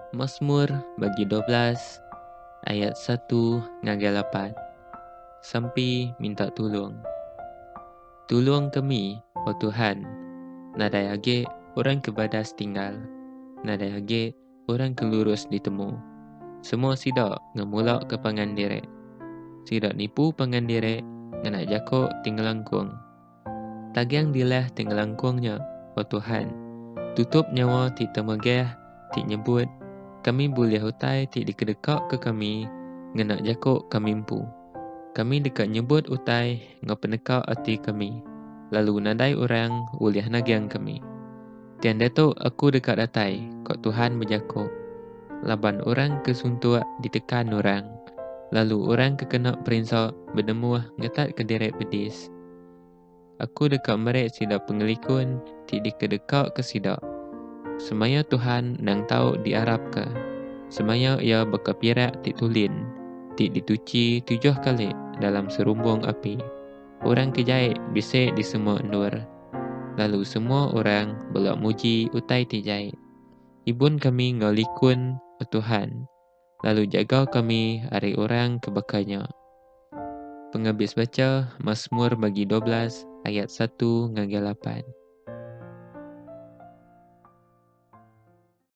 Masmur bagi 12 ayat satu ngagai lapan. Sampi minta tulung. Tulung kami, O Tuhan. Nadai agi orang ke badas tinggal. Nadai agi orang ke lurus ditemu. Semua sida ngemulaka pangan diri. Sida nipu pangan diri ngena jaku ti ngelangkung. Tagang dilah ti ngelangkung nya, O Tuhan. Tutup nyawa ti temegah ti nyebut, Kami bulih utai ti dikedekaka kami ngena jaku kami empu. Kami deka nyebut utai enggau peneka ati kami, lalu nadai orang ulih nagang kami. Tiang diatu aku deka datai, ku Tuhan bejaku, laban orang ke suntuk ditekan orang, lalu orang ke kena perinsa benemuh ngetatka diri pedis. Aku deka meri sida pengelikun ti dikedekaka sida. Semaya Tuhan endang tau diarapka. Semaya Iya baka pirak ti tulin, ti dituchi tujuh kali dalam serumbung api. Orang ke jai bisi di semua endur, lalu semua orang bela muji utai ti jai. Ibun kami enggau likun, O Tuhan, lalu jaga kami ari orang ke baka nya. Pengabis bacha Masmur bagi 12 ayat satu ngagai lapan.